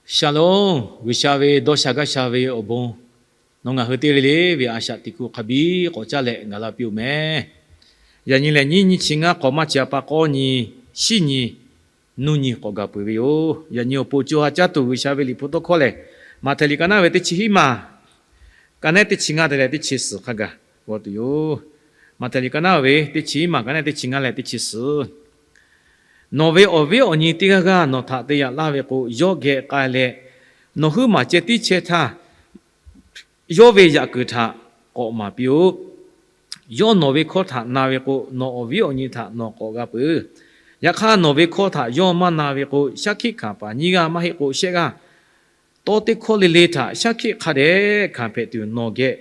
Shalom, G'uiˬsha ve dawˇ sha gaˇ sha ve awˬ bon, nawˬ ngaˬ hui teˇ g'aˇ le le ve a shaꞈ teꞈ kuˬ hk'a biˇ k'awꞈ caˇ leh gaˬ la piˇ-oˬ meh. Yaꞈ nyi lehˬ, nyiˇ nyiˇ chi ngaˇ k'awꞈ maˇ chi a pa k'awˇ nyi, shiˉ nyi, nuˇ nyi k'awꞈ gaˬ peuˬ ve yoˬ. Yaꞈ nyi awˬ pon co ha caˇ tuˬ G'uiˬsha ve liꞈ hpu tawˇ hkawˇ lehˬ, Maꞈhtehˍ liꞈ ka naˆ ve teˇ chi hiˉ maˬ, ka naˆ teˇ chi ngaˇ te leh teˇ chi suhˍ hk'a gaˬ g'aw tuˬ yoˬ. Maꞈhtehˍ liꞈ ka naˆ ve teˇ chi hiˉ maˬ, ka naˆ teˇ chi ngaˇ leh teˇ chi suhˍ. Nawˬ ve awˬ viˉ awˬ nyi teˇ g'aˇ g'aˇ nawˬ htaꞈ te yaꞈ laˇ ve k'o, yawˇ geh k'ai leh, nawˬ huiˉ maˬ ceh tiˉ chehˇ htaˇ, yawˇ ve yaꞈ kuiˬ htaꞈ k'awꞈ maˍ piˇ-oˆ. Yawˇ nawˬ ve hkawˇ htaꞈ na ve k'o, nawˬ awˬ viˉ awˬ nyi htaꞈ nawˬ k'awꞈ g'a peuˬ. Yaꞈ hk'aˇ, nawˬ ve hkawˇ htaꞈ yawˇ maˇ na ve k'o, shaˉ hkiˆ hkanˍ paˍ nyiˇ g'aˇ maˇ heˆ k'o shehˆ g'aˇ, tawˇ teˇ hkawˇ le le htaꞈ shaˉ hkiˆ hk'a dehꞈ hkanˍ hpehꞈ tuˬ nawˬ geh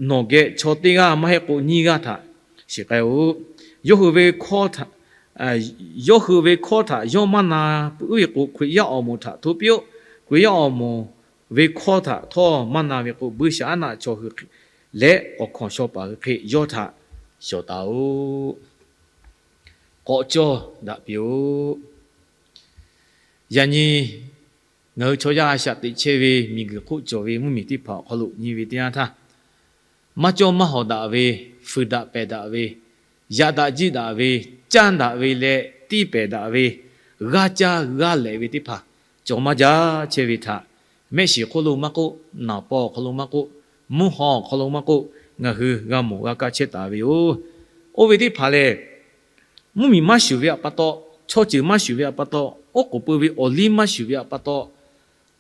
nawˬ geh chaw teˇ g'aˇ maˇ heˆ k'o nyiˇ g'aˇ htaꞈ shiˍ k'ai-oˆ. Yawˇ hui ve hkawˇ htaꞈ, yawˇ hui ve hkawˇ htaꞈ yawˇ maˇ na puiˉ ve k'o, Hkriꞈ yaˇ awˬ moˍ htaꞈ hto piˇ-oˆ. Hkriꞈ yaˇ awˬ moˍ ve hkawˇ htaꞈ htawˇ maˇ na ve k'o, buiˇshaˆaˉnaˆ chaw hui leh awˬ hkawnˍ shaw paˍ hui hk'e yawˇ htaꞈ shawˍ taˍ-oꞈ. K'awꞈ cawˇ daꞈ piˇ-oˆ. Yaꞈ nyi ngaˬ hui chaw yaˇ a shaꞈ teꞈ chehˇ ve miˬguiˬ hk'oˆ cawˬ ve mvuhˇmiˬ teˇ hpaˍ awˬ hk'aw lo nyi ve teˇ yanˇ htaˇ, maˇ cawˇ maˇ hawˍ daꞈ ve, fuiˍ daꞈ pehˬ daꞈ ve, yaꞈ daꞈ jiˆ daꞈ ve, caˇ daꞈ ve leh tiˇ pehˍ daꞈ ve, g'aˇ caˇ g'aˇ lehꞈ ve teˇ hpaˍ cawˬ maˇ jaˇ chehˇ ve htaꞈ, mehˆ shiˍ hk'oˆ lo maˇ k'oˆ, naˍ paw awˬ hk'aw lo maˇ k'oˆ, mvuhˇ haw awˬ hk'aw lo maˇ k'oˆ, ngaˬ hui g'a mawˬ g'a kaˇ chehˇ taˍ ve yoˬ. Oˇ ve teˇ hpaˍ lehˬ, mvuhˇmiˬ maˇ shuˍ ve htaꞈ pa taw, chaw ceuˬ maˇ shuˍ ve htaꞈ pa taw, oˉ k'oˍ pui ve awˬ liˇ maˇ shuˍ ve htaꞈ pa taw,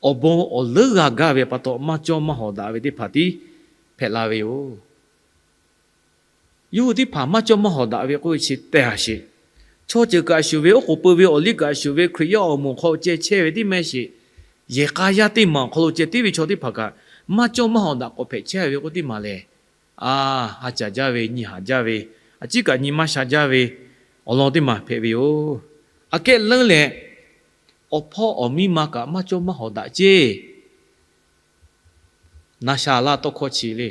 awˬ bon awˬ leuˉ g'a gaˇ ve htaꞈ pa taw, maˇ cawˇ maˇ hawˍ daꞈ ve teˇ hpaˍ tiˉ hpehꞈ la ve yoˬ. Yawˇ hui teˇ hpaˍ maˇ cawˇ maˇ hawˍ daꞈ ve k'oˆ ve chi tehˬ a sheˍ. Chaw ceuˬ kaꞈ shuˍ ve, oˉ k'oˍ pui ve awˬ liˇ kaꞈ shuˍ ve, Hkriꞈ yaˇ awˬ moˍ hk'aw ceh chehˇ ve tiˉ mehˆ sheˍ. Yehˬ k'a yaˇ teˇ maˬ awˬ hk'aw lo ceh tiˉ ve chaw teˇ hpaˍ kaꞈ maˇ cawˇ maˇ hawˍ daꞈ k'awꞈ hpehꞈ chehˇ ve k'oˆ teˇ maˬ lehˬ, a, ha caˍ jaˇ ve, nyi haˍ jaˇ ve, a ciˉ kaꞈ nyi maˇ sha jaˇ ve awˬ lawn teˇ maˬ hpehꞈ ve yoˬ. Aꞈ kehˉ leuˉ leh, awˬ hpawˇ awˬ miˇ ma kaꞈ maˇ cawˇ maˇ hawˍ daꞈ ceˇ. Na sha laˇ tawˇ hkawˇ chi le.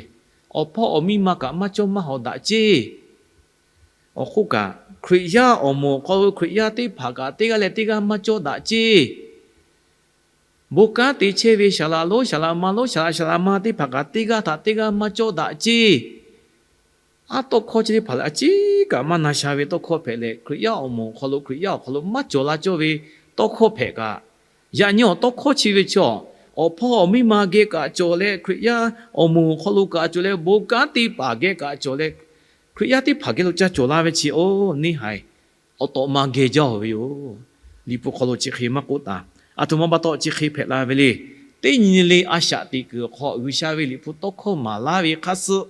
Awˬ hpawˇ awˬ miˇ ma kaꞈ maˇ cawˇ maˇ hawˍ daꞈ ceˇ. Awˬ hk'oˆ kaꞈ, Hkriꞈ yaˇ awˬ moˍ awˬ hk'aw lo Hkriꞈ yaˇ teˇ hpaˍ kaꞈ teˇ g'aˇ leh teˇ g'aˇ maˇ cawˇ daꞈ ceˇ. Bon kanˉ te chehˇ ve saˍ laꞈ lonˉ, saˍ laꞈ ma lonˉ, saˍ laꞈ, saˍ laꞈ ma teˇ hpaˍ kaꞈ teˇ g'aˇ htaꞈ teˇ g'aˇ maˇ cawˇ daꞈ ceˇ. Aˉ tawˇ hkawˇ chi teˇ hpaˍ lehˬ, a ciˉ kaꞈ maˇ na sha ve tawˇ hkawˇ hpehꞈ leh, Hkriꞈ yaˇ awˬ moˍ awˬ hk'aw lo, Hkriꞈ yaˇ awˬ hk'aw lo maˇ cawˬ la cawˇ ve tawˇ hkawˇ hpehꞈ kaꞈ, yaꞈ nyi awˬ tawˇ hkawˇ chi ve chaw, awˬ hpawˇ awˬ miˇ ma geh kaꞈ cawˬ leh, Hkriꞈ yaˇ awˬ moˍ awˬ hk'aw lo kaꞈ cawˬ leh, bon kanˉ teˇ hpaˍ geh kaꞈ cawˬ leh, Hkriꞈ yaˇ teˇ hpaˍ geh lo ca cawˬ la ve chi, oˇ neˇ haiˬ awˬ tawꞈ ma geh jaˇ ve yoˬ. Liꞈ hpu hk'aw lo chi hk'e maˇ k'oˆ taˍ. Aˬ htoꞈ ma pa taw chi hk'e hpehꞈ la ve le. Teˇ nyi le a shaꞈ teꞈ kuiˬ awˬ hk'aw G'uiˬsha ve liꞈ hpu tawˇ hkawˇ maˍ laˇ ve hk'aˇ suh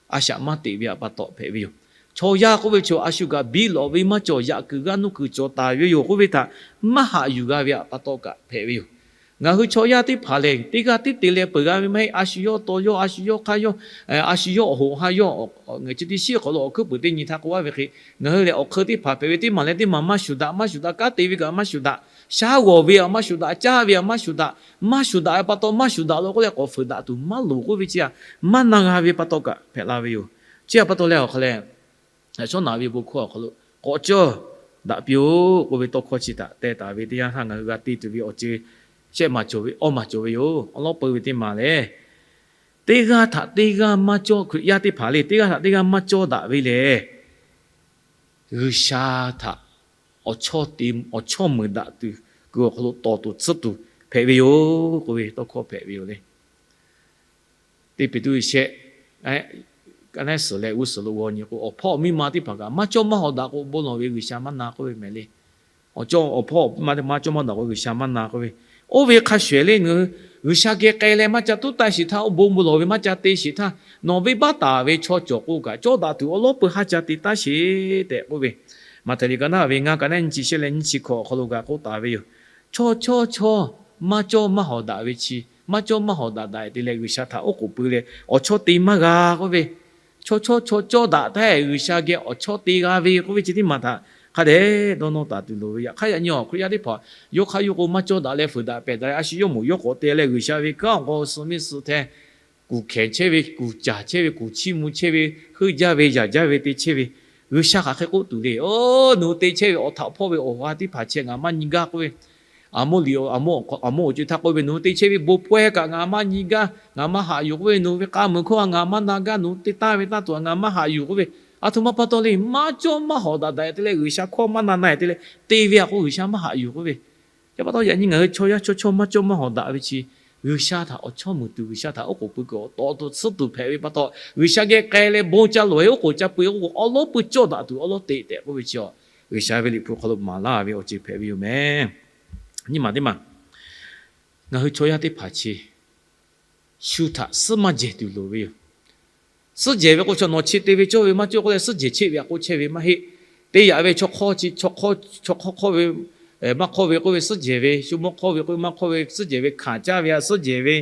a shaꞈ maˇ teꞈ ve htaꞈ pa taw hpehꞈ ve yoˬ. Chaw yaˇ k'oˆ ve chaw a shu kaꞈ biˇ lawꞈ ve maˇ cawˬ, yaꞈ kuiˬ g'aˇ nuˇ kuiˬ cawˬ taˍ ve yoˬ k'oˆ ve htaꞈ maˇ haꞈ yuˬ g'a ve htaꞈ pa taw kaꞈ hpehꞈ ve yoˬ. Ngaˬ hui chaw yaˇ teˇ hpaˍ lehˬ, teˇ g'aˇ tiˉ te leh peuˬ g'a ve maˇ heˆ. A shu yawˇ taw yawˇ, a shu yawˇ hk'aˇ yawˇ, a shu yawˇ awˬ hoꞈ ha yawˇ, ngaˬ chi teˇ shiˉ awˬ hk'aw lo awˬ hkuiˉ puiˍ teˇ nyi htaˇ k'oˆ a ve hk'e, ngaˬ hui lehˬ awˬ hk'eun teˇ hpaˍ hpehꞈ ve teˇ maˬ leh teˇ maˬ maˇ shuˍ daꞈ, maˇ shuˍ daꞈ, kanˉ te ve kaꞈ maˇ shuˍ daꞈ, shaˉ g'awˬ ve kaꞈ maˇ shuˍ daꞈ, caˇ ve kaꞈ maˇ shuˍ daꞈ, maˇ shuˍ daꞈ ve pa taw maˇ shuˍ daꞈ lo k'oˆ leh k'awꞈ fuiˍ daꞈ tuˬ maˇ loˍ k'oˆ ve chi a, maˇ na g'a ve pa taw kaꞈ hpehꞈ la ve yoˬ. Chi htaꞈ pa taw leh awˬ hk'a leh, Shawˉnaꞈ ve bon hkawˇ awˬ hk'aw lo k'awꞈ cawˇ daꞈ piˇ-oˆ k'oˆ ve tawˇ hkawˇ chi htaꞈ teh taˍ ve teˇ yanˇ htaˇ, ngaˬ hui g'a te tuˬ ve awˬ ceuˬ shehˆ maˬ cawˬ ve, awˇ maˬ cawˬ ve yoˬ. Awˬ lawn peu ve teˇ maˬ lehˬ, teˇ g'aˇ htaꞈ teˇ g'aˇ maˇ cawˇ, Hkriꞈ yaˇ teˇ hpaˍ le, teˇ g'aˇ htaꞈ teˇ g'aˇ maˇ cawˇ daꞈ ve lehˬ, G'uiˬsha htaꞈ awˬ chawˇ te, awˬ chawˇ meunˍ daꞈ tuˬ kuiˬ awˬ hk'aw lo tawˍ tuˬ tsuhˇ tuˬ hpehꞈ ve yoˬ k'oˆ ve tawˇ hkawˇ hpehꞈ ve yoˬ le. Teˇ Peˍtruˆ shehˆ, ka naˉ suhˍ leh g'uˇ suhˍ lo g'aw nyi k'o, awˬ hpawˇ awˬ miˇ ma teˇ hpaˍ kaꞈ maˇ cawˇ maˇ hawˍ daꞈ k'o, bon lawˬ ve G'uiˬsha maˇ na k'oˆ ve mehˍ le. Awˬ cawˇ awˬ hpawˇ awˬ miˇ ma teˇ maˇ cawˇ maˇ daꞈ k'o, G'uiˬsha maˇ na k'oˆ ve. Oˇ ve hk'a shuˍ leh ngaˬ hui G'uiˬsha geh k'ai leh maˇ ca tuˉ taˇ sheˍ htaˇ, oˇ bon bon lawˬ ve maˇ ca te sheˍ htaˇ, nawˬ ve baˆ taˍ ve chaw cawˬ k'o kaꞈ, cawˇ daꞈ tuˬ awˬ lawn peu haˇ ca te taˇ sheˍ tehꞈ k'oˆ ve, Maꞈhtehˍ liꞈ ka naˉ ve ngaˇ, ka naˉ nyiˇ chi shehˆ leh nyiˇ chi hkawꞈ awˬ hk'aw lo g'a k'oˆ taˍ ve yoˬ. Chaw chaw chaw maˇ cawˇ maˇ hawˍ daꞈ ve chi, maˇ cawˇ maˇ hawˍ daꞈ daꞈ te leh G'uiˬsha htaꞈ oˉ k'oˍ pui leh awˬ chawˇ te maˇ g'a k'oˆ ve, chaw chaw chaw cawˇ daꞈ htaˇ G'uiˬsha geh awˬ chawˇ te g'a ve k'oˆ ve chi teˇ maˬ htaꞈ hk'a dehꞈ dawˇ nawˇ taˍ tuˬ loˍ ve. Yaꞈ hk'aˇ yaꞈ nyi awˬ Hkriꞈ yaˇ teˇ hpaˍ yawˇ hk'aˇ yawˇ k'o maˇ cawˇ daꞈ leh fuiˍ daꞈ pehˬ daꞈ leh a shu yawˇ moˍ yawˇ k'awꞈ te leh G'uiˬsha ve kanˉ awˬ k'aw suh miˇ suh hteh kuˬ hkehˍ chehˇ ve, kuˬ caˍ chehˇ ve, kuˬ chiˇ mvuh chehˇ ve, heuˆ jaˇ ve, yaˍ jaˇ ve te chehˇ ve, G'uiˬsha hk'aˬ hk'e k'oˆ tuˬ le. Oˇ, nawˬ hui te chehˇ ve awˬ htaꞈ hpawˇ ve awˬ ha teˇ hpaˍ chi ngaˬ maˇ nyi gaˇ k'oˆ ve, Aˍmoˉ liꞈ, Aˍmoˉ awˬ co-e htaˇ k'oˆ ve, Nawˬ hui te chehˇ ve bon pawehˇ kaꞈ ngaˬ maˇ nyi gaˇ, ngaˬ maˇ haꞈ yuˬ k'oˆ ve, nawˬ hui ve k'a muiˬ hkawˇ a ngaˬ maˇ na gaˇ, nawˬ hui te taˇ ve taˇ tuˬ a ngaˬ maˇ haꞈ yuˬ k'oˆ ve, aˬ htoꞈ ma pa taw le maˇ cawˇ maˇ hawˍ daꞈ daꞈ te leh G'uiˬsha hkawˇ maˇ na na te leh te ve a k'o G'uiˬsha maˇ haꞈ yuˬ k'oˆ ve. Chi pa taw yaꞈ nyi ngaˬ hui chaw yaˇ chaw chawˇ maˇ cawˇ maˇ hawˍ daꞈ ve chi G'uiˬsha htaꞈ awˬ chawˇ muiˬ tuˬ, G'uiˬsha htaꞈ oˉ k'oˍ pui kuiˬ awˬ tawꞈ tuˬ tsuhˇ tuˬ hpehꞈ ve pa taw, G'uiˬsha geh k'ai leh bon ca loꞈ e oˉ k'oˍ ca pui oˉ k'oˍ awˉ lawˉ pui cawˇ daꞈ tuˬ awˉ lawˉ te tehꞈ k'oˆ ve chi a, G'uiˬsha ve liꞈ hpu hk'aw lo maˍ laˇ ve awˬ ceuˬ hpehꞈ ve yoˬ meh. Nyi maˬ teˇ maˬ, ngaˬ hui chaw yaˇ teˇ hpaˍ chi shu htaꞈ suhˉ maˇ jehˬ tuˬ loˍ ve yoˬ. Suhˉ jehˬ ve k'o, chaw nawˬ chi te ve cawˇ ve maˇ cawˇ k'oˆ leh suhˉ jehˬ chehˇ ve a k'oˆ chehˇ ve maˇ heˆ. Te yaꞈ ve chaw hk'awˇ chi, chaw hk'awˇ hk'awˇ ve, maˇ hk'awˇ ve k'oˆ ve suhˉ jehˬ ve, shu mawˇ hk'awˇ ve k'oˆ ve maˇ hk'awˇ ve suhˉ jehˬ ve, hkanˍ caˇ ve a suhˉ jehˬ ve,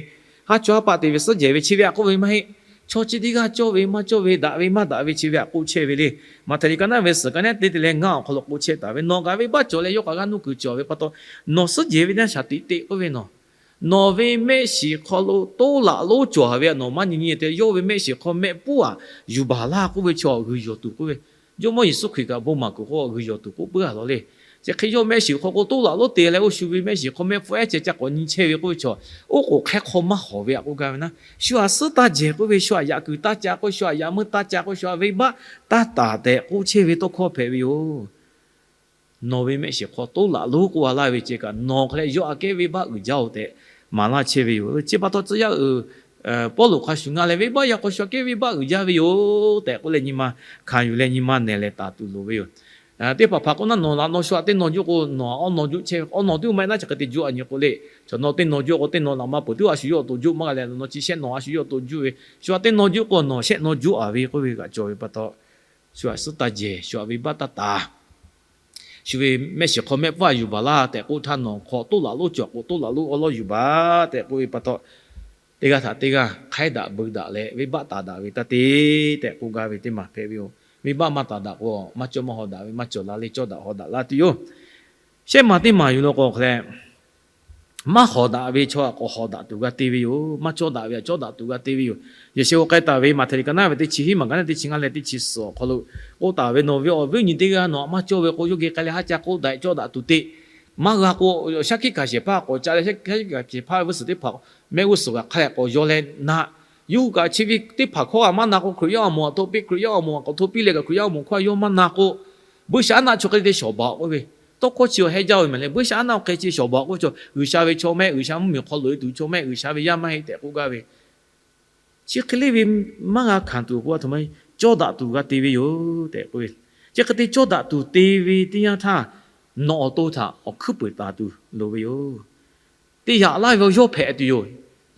haˉ chawˇ haˉ paˆ te ve suhˉ jehˬ ve chi ve a k'oˆ ve maˇ heˆ. Chaw chi teˇ g'aˇ cawˇ ve maˇ cawˇ ve, daꞈ ve maˇ daꞈ ve chi ve a k'oˆ chehˇ ve le. Maꞈhtehˍ liꞈ ka naˉ ve suhˍ ka naˉ teˇ te leh ngaˇ awˬ hk'aw lo k'oˆ chehˇ taˍ ve, nawˬ kaꞈ venˇbaˆ cawˬ leh yawˇ kaꞈ g'aˇ nuˇ kuiˬ cawˬ ve pa taw, nawˬ suhˉ jehˬ ve teˇ shaˍ tiꞈ te k'oˆ ve nawˬ nawˬ ve mehˆ shiˍ hk'aw lo toˇ laꞈ lonˉ cawˬ ve a nawˬ maˇ nyi nyi te, yawˇ ve mehˆ shiˍ hk'aw mehˆ pfuhˇ a yuˬ baˬ laˇ k'oˆ ve chaw g'uiˬ yawˬ tuˬ k'oˆ ve. Jawˇmawˇ Yeˍsuˆ Hkriꞈ kaꞈ bon maˍ kuiˬ k'o g'uiˬ yawˬ tuˬ k'oˆ puiˉ a lawˬ le. Chi hk'e yawˇ mehˆ shiˍ hk'aw k'o toˇ laꞈ lonˉ te leh oˇ shu ve mehˆ shiˍ hk'aw mehˆ pfuhˇ ehˉ ceh ca k'awꞈ nyi chehˇ ve k'oˆ ve chaw, oˉ k'oˍ hk'ehˇ hk'aw maˇ hawˍ ve a k'oˆ gaˇ ve naˉ, shu aꞈ suhˉ taˇ jehˬ k'oˆ ve, shu aꞈ yaꞈ kuiˬ taˇ ca k'oˆ, shu aꞈ yaꞈ meuˇ taˇ ca k'oˆ, shu aꞈ venˇbaˆ taˇ taˍ tehꞈ k'oˆ chehˇ ve tawˇ hkawˇ hpehꞈ ve yoˬ. Nawˬ ve mehˆ shiˍ hk'aw toˇ laꞈ lonˉ k'oˆ a laˇ ve ceh kaꞈ nawˬ hk'aˬ leh yawˇ aꞈ kehˉ venˇbaˆ uiˍ jaˇ oˬ tehꞈ maˍ laˇ chehˇ ve yoˬ. Chi pa taw tcuh yaˇ uiˍ Pawˇluꞈ hk'a shuˍ ngaˬ lehˬ venˇbaˆ yaˇ hk'aw shu aꞈ kehˉ venˇbaˆ uiˍ jaˇ ve yoˬ tehꞈ k'oˆ leh nyi ma hkanˍ yuˬ leh nyi ma nehˬ leh taˍ tuˬ loˍ ve yoˬ. Teˇ hpaˍ hpaˍ k'oˆ naˉ, nawˬ laꞈ nawˬ shu aꞈ teˇ nawˬ juˇ k'o nawˬ aꞈ awˉ nawˬ juˇ chehˇ ve, awˉ nawˬ teˇ maˇ heˆ naˉ chi hk'e te juˇ a nyi k'o le. Chaw nawˬ teˇ nawˬ juˇ k'o teˇ nawˬ laꞈ ma peuˬ teˇ a shu yawˇ awˬ to juˇ maˇ g'a leh, nawˬ chi shehˆ nawˬ a shu yawˇ awˬ to juˇ ve, shu aꞈ teˇ nawˬ juˇ k'o nawˬ shehˆ nawˬ juˇ a ve k'oˆ ve g'aꞈ cawˬ ve pa taw, shu aꞈ suhˉ taˇ jehˬ, shu aꞈ venˇbaˆ taˇ taˍ. Shu ve mehˆ shiˍ hk'aw mehˆ pfuhˇ a yuˬ baˬ laˇ tehꞈ k'oˆ htaˇ nawˬ hk'aw toˇ laꞈ lonˉ cawˬ k'o toˇ laꞈ lonˉ awˉ lawˉ yuˬ baˬ tehꞈ k'oˆ ve pa taw, teˇ g'aˇ htaꞈ teˇ g'aˇ hk'aiˉ daꞈ beu daꞈ leh venˇbaˆ taˍ daꞈ ve taˇ te tehꞈ k'oˆ gaˇ ve teˇ maˬ hpehꞈ ve yoˬ. Venˇbaˆ maˇ taˍ daꞈ k'o maˇ cawˇ maˇ hawˍ daꞈ ve maˇ cawˬ la leh cawˇ daꞈ hawˍ daꞈ laˇ tuˬ yoˬ. Shehˆ maˬ teˇ maˬ yuˬ lo k'o hk'aˬ leh maˇ hawˍ daꞈ ve chaw aꞈ k'awꞈ hawˍ daꞈ tuˬ g'a te ve yoˬ. Maˇ cawˇ daꞈ ve aꞈ cawˇ daꞈ tuˬ g'a te ve yoˬ. Yeˍsuˆ k'ai taˍ ve Maꞈhtehˍ liꞈ ka naˉ ve teˇ chi hiˉ maˬ ka naˉ teˇ chi ngaˇ leh teˇ chi suhˍ awˬ hk'aw lo k'oˆ taˍ ve, Nawˬ ve awˬ viˉ awˬ nyi teˇ g'aˇ nawˬ aꞈ maˇ cawˇ ve k'o, yawˇ geh k'ai leh haˉ ca k'oˆ daꞈ cawˇ daꞈ tuˬ te. Maˇ g'a k'o, shaˉ hkiˆ hkanˍ shehˍ hpaˇ k'awꞈ ca leh shaˉ hkiˆ hkanˍ shehˍ hpaˇ ve g'uˇ suhˍ teˇ hpaˍ mehˆ g'uˇ suhˍ g'aꞈ hk'a leh k'awꞈ yaw leh na, yawˇ hui kaꞈ chi ve teˇ hpaˍ hkawˇ g'aꞈ maˇ na k'o, Hkriꞈ yaˇ awˬ moˍ aꞈ hto piˇ, Hkriꞈ yaˇ awˬ moˍ aꞈ k'awꞈ hto piˇ leh kaꞈ Hkriꞈ yaˇ awˬ moˍ hkawˇ a yawˇ maˇ na k'o, buiˇshaˆaˉnaˆ chaw hk'e te shawˍ baˬ k'oˆ ve, tawˇ hkawˇ chi awˬ heh jaˇ ve mehˍ leh, buiˇshaˆaˉnaˆ hk'e chi shawˍ baˬ k'oˆ ve chaw, G'uiˬsha ve chaw mehˆ, G'uiˬsha mvuhˇmiˬ hk'aw loꞈ e tuˬ chaw mehˆ, G'uiˬsha ve yaˇ maˇ heˆ tehꞈ k'oˆ gaˇ ve. Chi hk'e le ve maˇ g'a hkanˍ tuˬ k'o, a htoꞈ ma cawˇ daꞈ tuˬ g'a te ve yoˬ tehꞈ k'oˆ ve. Chi hk'e te cawˇ daꞈ tuˬ te ve teˇ yanˇ htaˇ, nawˬ awˬ to htaꞈ awˬ hkuiˉ peuˍ taˍ tuˬ loˍ ve yoˬ. Te yaꞈ laˇ ve yawˇ hpehꞈ tuˬ yoˬ.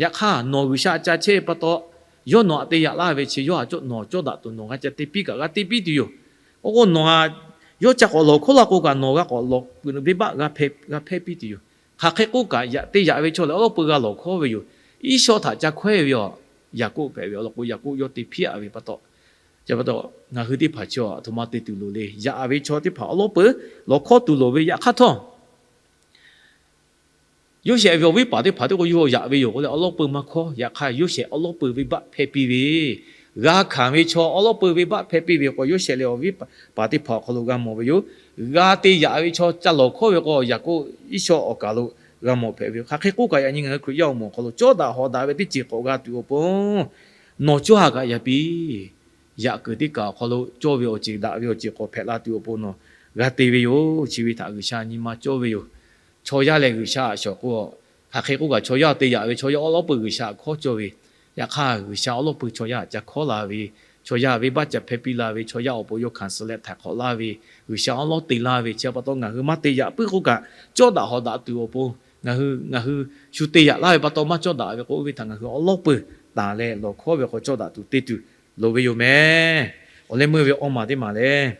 Yaꞈ hk'aˇ, nawˬ G'uiˬsha ca chehˇ ve pa taw, yawˇ nawˬ aꞈ te yaꞈ laˇ ve chi yawˇ aꞈ cawˇ nawˬ cawˇ daꞈ tuˬ nawˬ g'a ca te piˇ kaꞈ g'a te piˇ tuˬ yoˬ. Oˇ k'o nawˬ a, yawˇ ca k'awꞈ lawˬ hkawˉ la k'o kaꞈ nawˬ g'a k'awꞈ lawˬ peuˬ venˇbaˆ g'a hpehˇ piˇ tuˬ yoˬ. Hk'aˬ hk'e k'oˆ kaꞈ, yaꞈ te yaꞈ ve chaw lehˬ awˉ lawˉ peu g'a lawˬ hkawˉ ve yoˬ. Iˉsawˇ htaꞈ ca hkawehˇ ve awˬ Yaˍkoˆ hpehꞈ ve awˬ lawn k'o, Yaˍkoˆ yawˇ te hpiˇ-a ve pa taw, chi pa taw ngaˬ hui teˇ hpaˍ chi a htoꞈ ma te tuˬ loˍ le. Yaꞈ ve chaw teˇ hpaˍ awˉ lawˉ peu lawˬ hkawˉ tuˬ loˍ ve. Yaꞈ hk'aˇ htawˇ, Yoˇsehꞈ ve awˬ viˉ paˍ teˇ hpaˍ teˇ k'o yawˇ yaꞈ ve yoˬ k'oˆ leh awˉ lawˉ peu maˇ hkawˇ. Yaꞈ hk'aˇ, Yoˇsehꞈ awˉ lawˉ peu venˇbaˆ hpehˇ piˇ ve, g'a hkanˍ ve chaw awˉ lawˉ peu venˇbaˆ hpehˇ piˇ ve k'o, Yoˇsehꞈ leh awˬ viˉ paˍ teˇ hpaˍ awˬ hk'aw lo g'a mawˬ ve yoˬ. G'a te yaꞈ ve chaw ca lawˬ hkawˉ ve k'o, Yaˍkoˆ Iˉsawˇ awˬ kaˍ lo g'a mawˬ hpehꞈ ve yoˬ. Hk'aˬ hk'e k'oˆ kaꞈ, yaꞈ nyi ngaˬ hui Hkriꞈ yaˇ awˬ moˍ awˬ hk'aw lo cawˇ daꞈ hawˍ daꞈ ve teˇ ceuˬ k'awꞈ g'a tuˬ awˬ pon, nawˬ cawˇ a kaꞈ yaꞈ piˇ. Yaꞈ kuiˬ teˇ kaˬ awˬ hk'aw lo cawˇ ve awˬ ceuˬ daꞈ ve awˬ ceuˬ k'awꞈ hpehꞈ la tuˬ awˬ pon nawˬ g'a te ve yoˬ. Chi ve htaꞈ G'uiˬsha nyi ma cawˇ ve yoˬ. Chaw yaˇ leh G'uiˬsha a shawˍ k'o, hk'aˬ hk'e k'oˆ kaꞈ chaw yaˇ te yaꞈ ve chaw yaˇ awˉ lawˉ peu G'uiˬsha hkawˇ cawˇ ve. Yaꞈ hk'aˇ, G'uiˬsha awˉ lawˉ peu chaw yaˇ ca hkawˇ la ve, chaw yaˇ venˇbaˆ ca hpehˇ piˇ la ve, chaw yaˇ awˬ pon yawˇ hkanˍ suh leh htaiˍ hk'awꞈ laˇ ve, G'uiˬsha awˉ lawˉ te laˇ ve. Chi pa taw ngaˬ hui maˇ te yaꞈ puiˉ k'oˆ kaꞈ, cawˇ daꞈ hawˍ daꞈ tuˬ awˬ pon ngaˬ hui, ngaˬ hui shu te yaꞈ laˇ ve pa taw maˇ cawˇ daꞈ ve k'o, oˇ ve htaꞈ ngaˬ hui awˉ lawˉ peu taˍ leh lawˬ hkawˉ ve k'o cawˇ daꞈ tuˬ te tuˬ loˍ ve yoˬ meh. Awˬ leh meuˇ ve awˇ maˬ teˇ maˬ lehˬ,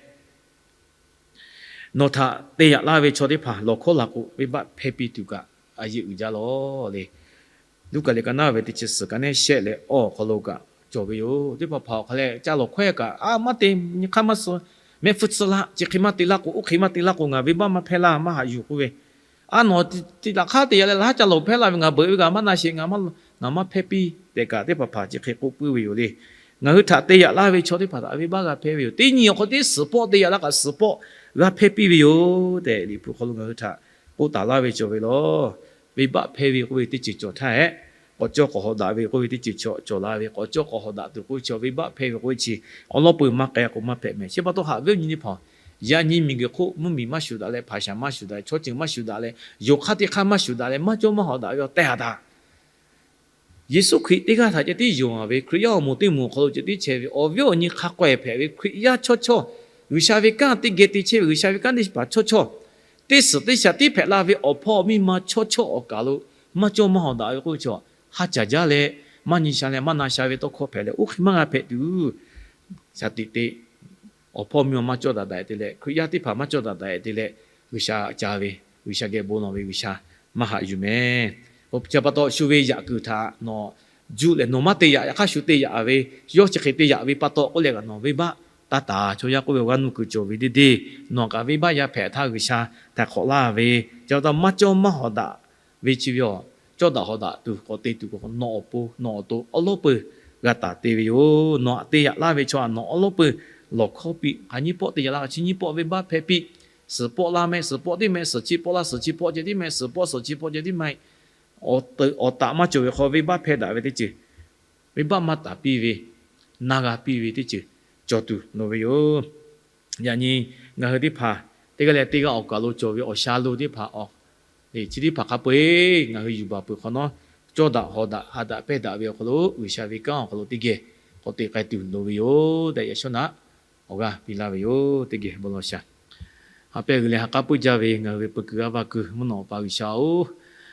nawˬ htaꞈ te yaꞈ laˇ ve chaw teˇ hpaˍ lawˬ hkawˉ la k'o, venˇbaˆ hpehˇ piˇ tuˬ kaꞈ a yeˇ uiˍ jaˇ lawˬ le. Luˉkaꞈ liꞈ ka naˉ ve teˇ chi suhˍ ka neˉ shehˆ leh awˬ hk'aw lo kaꞈ cawˬ ve yoˬ. Teˇ hpaˍ hpaˍ awˬ hk'a leh ca lawˬ hkawˉ kaꞈ, a maˇ te, nyi hk'aˇ maˇ suh, mehˆ hpfuhˇ tsuhˇ laˇ, chi hk'e maˇ te laˇ k'o, oˇ hk'e maˇ te laˇ k'o, ngaˬ venˇbaˆ maˇ hpehˇ laˇ, maˇ haꞈ yuˬ k'oˆ ve. A nawˬ te laˇ hk'aˇ te yaꞈ leh laˇ haˉ ca lawˬ hpehˇ laˇ ve, ngaˬ beuꞈ ve kaꞈ maˇ na sheˍ, ngaˬ maˇ, ngaˬ maˇ hpehˇ piˇ tehꞈ kaꞈ, teˇ hpaˍ hpaˍ chi hk'e k'oˆ puiˉ ve yoˬ le. Ngaˬ hui htaꞈ te yaꞈ laˇ ve chaw teˇ hpaˍ htaꞈ venˇbaˆ g'a hpehˇ ve yoˬ. Teˇ nyi awˬ hk'aw teˇ suhˍ pawˆ te yaꞈ laˇ kaꞈ suhˍ pawˆ g'a hpehˇ piˇ ve yoˬ tehꞈ, Liꞈ hpu hk'aw lo ngaˬ hui htaꞈ k'oˆ taˍ laˇ ve cawˬ ve laˬ. Venˇbaˆ hpehˇ ve k'oˆ ve teˇ ceuˬ cawˬ htaˇ hehꞈ, k'awꞈ cawˇ k'awꞈ hawꞈ daꞈ ve k'oˆ ve teˇ ceuˬ cawˬ, cawˬ la ve, k'awꞈ cawˇ k'awꞈ hawꞈ daꞈ tuˬ k'oˆ ve chi venˇbaˆ hpehˇ ve k'oˆ ve chi awˬ lawn peuˬ maˇ k'ai k'o maˇ hpehꞈ mehˍ. Chi pa taw haꞈ ve awˬ nyi teˇ hpaˍ, yaꞈ nyi miˬguiˬ hk'oˆ mvuhˇmiˬ maˇ shuˍ daꞈ leh, hpaˍ shaˍ maˇ shuˍ daꞈ leh, chaw ceuˬ maˇ shuˍ daꞈ leh, yonˍ hk'aˇ teˇ hk'aˇ maˇ shuˍ daꞈ leh, maˇ cawˇ maˇ hawꞈ daꞈ ve awˬ tehˬ ha htaꞈ Yeˍsuˆ Hkriꞈ teˇ g'aˇ htaꞈ ceh tiˉ yonˍ ve, Hkriꞈ yaˇ awˬ moˍ teˇ moˍ awˬ hk'aw lo ceh tiˉ chehˇ ve, awˬ viˉ awˬ nyi hk'a k'awehˇ hpehꞈ ve Hkriꞈ yaˇ chawˇ chawˇ, G'uiˬsha ve kanˉ teˇ geh te chehˇ ve G'uiˬsha ve kanˉ teˇ hpaˍ chawˇ chawˇ, teˇ suhˍ teˇ shaˍ tiˉ hpehꞈ la ve awˬ hpawˇ miˇ ma chawˇ chawˇ awˬ kaˬ lo maˇ cawˇ maˇ hawꞈ daꞈ ve k'oˆ ve chaw, ha caˬ jaˇ leh maˇ nyi sha leh maˇ na sha ve tawˇ hkawˇ hpehꞈ leh, oˇ hk'e maˇ g'a hpehꞈ tuˬ, shaˍ tiꞈ te awˬ hpawˇ miˇ ma maˇ cawˇ daꞈ daꞈ te leh, Hkriꞈ yaˇ teˇ hpaˍ maˇ cawˇ daꞈ daꞈ te leh, G'uiˬsha ca ve, G'uiˬsha geh bon lawˬ ve G'uiˬsha maˇ haꞈ yuˬ mehˍ. Chi pa taw shu ve yaꞈ kuiˬ htaꞈ nawˬ juˆ leh nawˬ maˇ te yaꞈ, yaꞈ hk'aˇ shu te yaꞈ ve, yawˇ chi hk'e te yaꞈ ve pa taw k'oˆ leh kaꞈ nawˬ venˇbaˆ taˇ taˍ. Chaw yaˇ k'oˆ ve awˬ g'aˇ nuˇ kuiˬ cawˬ ve deˇ deˇ, nawˬ kaꞈ venˇbaˆ yaˇ hpehꞈ htaˇ G'uiˬsha htaiˍ hk'awꞈ laˇ ve, chi pa taw maˇ cawˇ maˇ hawꞈ daꞈ ve chi ve awˬ, cawˇ daꞈ hawꞈ daꞈ tuˬ k'awꞈ te tuˬ k'o, nawˬ awˬ pon nawˬ awˬ to awˉ lawˉ peuˬ g'a taˍ te ve yoˬ. Nawˬ aꞈ te yaꞈ laˇ ve chaw htaꞈ nawˬ awˉ lawˉ peuˬ lawˬ hkawˇ piˇ. Hk'aˬ nyiˇ pawˆ te yaꞈ la, chi nyiˇ pawˆ venˇbaˆ hpehˇ piˇ. Suhˍ pawˆ la mehˍ, suhˍ pawˆ teˇ mehˍ, suhˍ chi pawˆ la, suhˍ chi pawˆ ceh tiˉ mehˍ, suhˍ pawˆ suhˍ chi pawˆ ceh tiˉ mehˍ. Awˬ taꞈ maˇ cawˬ ve hk'aw venˇbaˆ hpehˇ daꞈ ve teˇ ceuˬ, venˇbaˆ maˇ taˍ piˇ ve, na g'a piˇ ve teˇ ceuˬ cawˬ tuˬ loˍ ve yoˬ. Yaꞈ nyi ngaˬ hui teˇ hpaˍ teˇ g'aˇ leh teˇ g'aˇ awˬ kaˬ lo cawˬ ve awˬ sha lo teˇ hpaˍ awˬ, chi teˇ hpaˍ hk'a peu-eˬ ngaˬ hui yuˬ baˬ peuˬ hk'awꞈ nawˉ, cawˇ daꞈ hawꞈ daꞈ ha daꞈ pehˇ daꞈ ve awˬ hk'aw lo G'uiˬsha ve kanˉ awˬ hk'aw lo teˇ geh k'awꞈ te k'ai tuˬ loˍ ve yoˬ tehꞈ, yaꞈ shawˉ naꞈ awˬ g'aˇ piˇ laˇ ve yoˬ. Teˇ geh bon lawˬ shaˍ. Ha pehˇ g'uiˬ leh ha k'aˉ puiˉ jaˇ ve ngaˬ hui ve peu kuiˬ g'aˇ va kuiˬ mvuhˇ naw awˬ pa G'uiˬsha-oˬ,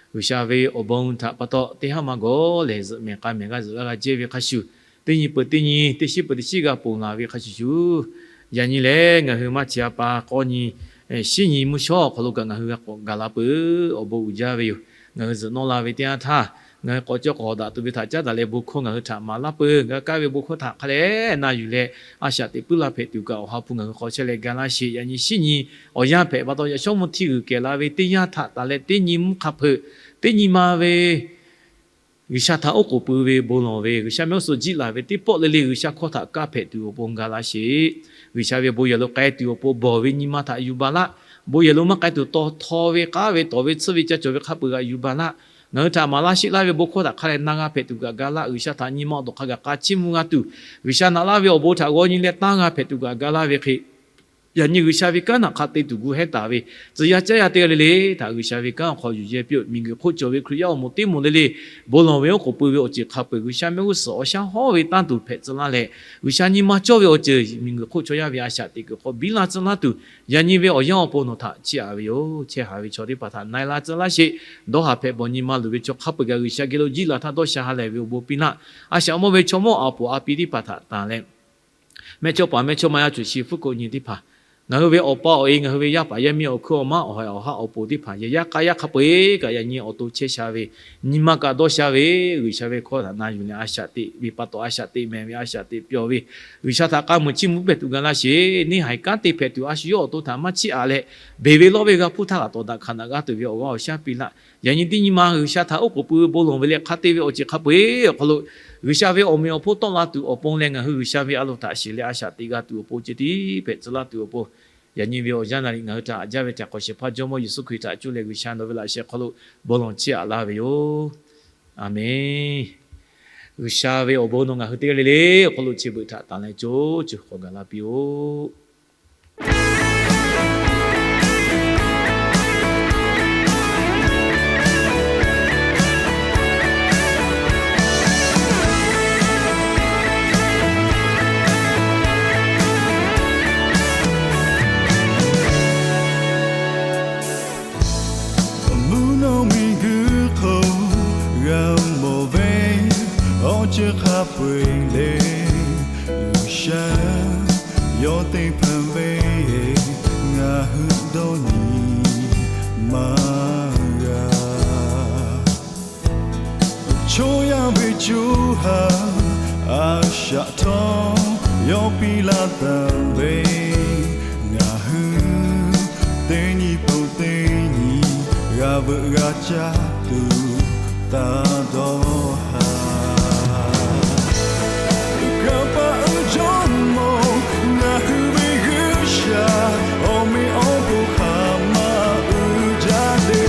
G'uiˬsha ve awˬ bon htaꞈ pa taw teˇ haˉ maˇ gawˬ lehˬ, zuhꞈ mehˍ k'a mehˍ g'a zuhꞈ g'a g'a jehˇ ve hk'a shuˍ, teˇ nyi peuˬ teˇ nyi, teˇ shiˉ peuˬ teˇ shiˉ g'a ponˬ laˬ ve hk'a shuˍ shuˍ, yaꞈ nyi lehˬ ngaˬ hui maˇ chi a pa k'awˇ nyi, shiˉ nyi mvuhˇ shawˉ awˬ hk'aw lo kaꞈ ngaˬ hui g'a k'awꞈ gaˬ la peuˬ awˬ bon uiˍ jaˇ ve yoˬ. Ngaˬ hui zuhꞈ nawˇ la ve teˇ yanˇ htaˇ, ngaˬ hui k'awꞈ cawˇ k'awꞈ hawꞈ daꞈ tuˬ ve htaꞈ caˉ daꞈ leh bon hkawˇ ngaˬ hui htaꞈ maˍ laˇ peuˬ. G'a kaˇ ve bon hkawˇ htaꞈ hk'a leh na yuˬ leh, a shaꞈ teꞈ puiˉ laˇ hpehꞈ tuˬ kaꞈ Awˬ ha hpu ngaˬ hui hk'aw chehˇ leh ga laˇ sheˍ. Yaꞈ nyi shiˉ nyi awˬ yanˇ hpehꞈ pa taw, yaꞈ shawˉ mvuhˇ htiˇ g'uiˬ kehˬ la ve teˇ yanˇ htaꞈ taˍ leh teˇ nyi mvuhˇ hk'a hpeuꞈ, teˇ nyi ma ve G'uiˬsha htaꞈ oˉ k'oˍ pui ve bon lawˬ ve, G'uiˬsha mehˆ g'uˇ suhˍ jiˆ laˬ ve teˇ pawˆ le le G'uiˬsha hkawˇ htaꞈ kaˇ hpehꞈ tuˬ awˬ pon ga laˇ sheˍ. G'uiˬsha ve bon yehˬ lo k'ai tuˬ awˬ pon bawˬ ve nyi ma htaꞈ yuˬ baˬ laˇ. Bon yehˬ lo maˇ k'ai tuˬ taw htaw ve k'aˉ ve tawˍ ve tsuhˇ ve ca cawˬ ve hk'a peu-eˬ g'aꞈ yuˬ baˬ laˇ. Ngaˬ hui htaꞈ maˍ laˇ sheˆ laˇ ve bon hkawˇ htaꞈ hk'a leh na g'a hpehꞈ tuˬ kaꞈ ga laˇ. G'uiˬsha htaꞈ nyi ma awˬ to hk'a gaˬ k'a chiˇ mvuh g'a tuˬ, G'uiˬsha naꞈ laˇ ve awˬ bon htaꞈ g'aw nyi leh tanˇ g'a hpehꞈ tuˬ kaꞈ ga laˇ ve hk'e, yaꞈ nyi G'uiˬsha ve kanˉ htaꞈ hk'a te tuˬ gu hehˉ taˍ ve tcuh yaˇ caˉ yaˇ teˇ g'aˇ le le htaꞈ G'uiˬsha ve kanˉ awˬ hk'aw yuˬ yehˇ piˇ-oˆ. Miˬguiˬ hk'oˆ cawˬ ve Hkriꞈ yaˇ awˬ moˍ teˇ moˍ le le, bon lawˬ ve oˉ k'oˍ pui ve awˬ ceuˬ hk'a peu-eˬ G'uiˬsha mehˆ g'uˇ suhˍ awˬ shaˉ hawˉ ve tanˇ tuˬ hpehꞈ tcuh laˇ leh, G'uiˬsha nyi ma cawˇ ve awˬ ceuˬ miˬguiˬ hk'oˆ chaw yaˇ ve a shaꞈ teꞈ kuiˬ hk'aw biˇ la tcuh laˇ tuˬ, yaꞈ nyi ve awˬ yanˇ awˬ pon nawˬ htaꞈ chiˇ aꞈ ve yoˬ. Chehˇ haˍ ve chaw teˇ hpaˍ htaꞈ na-e la tcuh laˇ sheˍ. Dawˇ haˍ hpehꞈ bawˬ nyi ma luˬ ve chaw hk'a peu-eˬ kaꞈ G'uiˬsha geh lo jiˆ laˬ htaˇ dawˇ sha ha lehˬ ve awˬ bon piˇ laˇ. A shaꞈ mawˇ ve chaw mawˇ a poˍ a pi teˇ hpaˍ htaꞈ tanˬ leh, mehˆ chawˇ paˍ mehˆ chawˇ ma yaˇ cuˬ shi hpfuhˇ k'oˆ nyi teˇ hpaˍ, ngaˬ hui ve awˬ pa awˬ e, ngaˬ hui ve yaˇ paˍ yaˇ miˇ awˬ hkuiˉ awˬ maˉ awˬ haiˬ awˬ haˉ awˬ pon teˇ hpaˍ yehˬ yaˇ k'a yaˇ hk'a peu-eˬ kaꞈ yaꞈ nyi awˬ to chehˇ sha ve, nyi ma kaꞈ dawˇ sha ve, G'uiˬsha ve hkawˇ htaꞈ na yuˬ leh a shaꞈ teꞈ ve pa taw a shaꞈ teꞈ mehˍ ve a shaꞈ teꞈ pyawˬ ve, G'uiˬsha htaꞈ k'a muiˬ chiˇ mvuh hpehꞈ tuˬ ga laˇ sheˍ. Neˇ haiˬ kanˉ te hpehꞈ tuˬ a shu yawˇ awˬ to htaꞈ maˇ chiˇ aꞈ leh, beˬ ve lawˇ ve g'a hpuˇ htaˇ kaꞈ tawˍ daꞈ hkanˍ daꞈ g'aˇ tuˬ ve awˬ g'aˇ awˬ shaˉ piˇ laˇ. Yaꞈ nyi teˇ nyi ma G'uiˬsha htaꞈ oˉ k'oˍ pui ve bon lawˬ ve leh hk'a te ve awˬ ceuˬ hk'a peu-eˬ awˬ hk'aw lo, G'uiˬsha ve awˬ meꞈ awˬ hponˇ tawˆ la tuˬ awˬ pon leh ngaˬ hui G'uiˬsha ve a loˍ htaꞈ shiˍ leh a shaꞈ teꞈ g'a tuˬ awˬ pon ceh tiˉ hpehꞈ tcuh laˇ tuˬ awˬ pon, yaꞈ nyi ve awˬ yanˇ na liꞈ ngaˬ hui htaꞈ haꞈ jaˇ ve htaꞈ hk'awꞈ shehˍ hpaˇ Jawˇmawˇ Yeˍsuˆ Hkriꞈ htaꞈ cuˇ leh G'uiˬsha nawˬ ve laꞈ sheh hk'aw lo bon lawˬ chiˇ aꞈ laˇ ve yoˬ. Aˬmenˍ. G'uiˬsha ve awˬ bon nawˬ ngaˬ hui teˇ g'aˇ le le awˬ hk'aw lo chi beuꞈ htaꞈ tanˬ leh co ceuˬ k'awꞈ gaˬ la piˇ-oˆ. Mvuhˇ naw miˬguiˬ hk'oˆ g'a mawˬ ve awˬ ceuˬ hk'a peu-eˬ le, G'uiˬsha yawˇ teˇ hpaˍ ve ngaˬ hui dawˇ nyi maˇ g'a. Chaw yaˇ ve co ha a shaꞈ htawˇ yawˇ piˇ laˇ taˍ ve, ngaˬ hui teˇ nyi pon teˇ nyi g'a veuꞈ g'a caˇ tuˬ taˇ dawˇ haˍ. Kaˇ paˆ uiˍ Jawˇmawˇ ngaˬ hui ve G'uiˬsha, awˬ meꞈ awˬ hponˇ hk'aˬ ma uiˍ jaˇ le.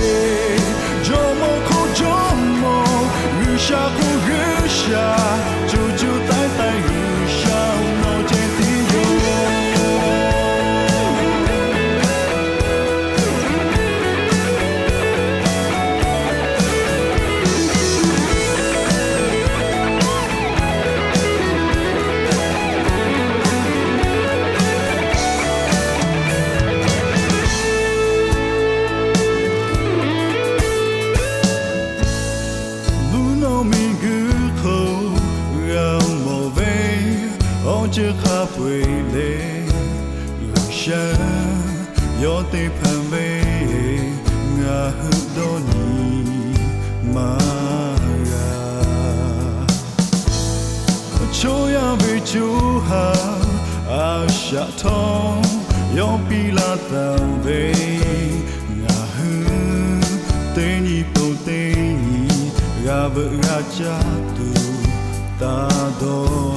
haˉ a shaꞈ htawˇ yawˇ piˇ laˇ taˍ ve, ngaˬ hui teˇ nyi pon teˇ nyi g'a veuꞈ g'a caˇ tuˬ taˇ dawˇ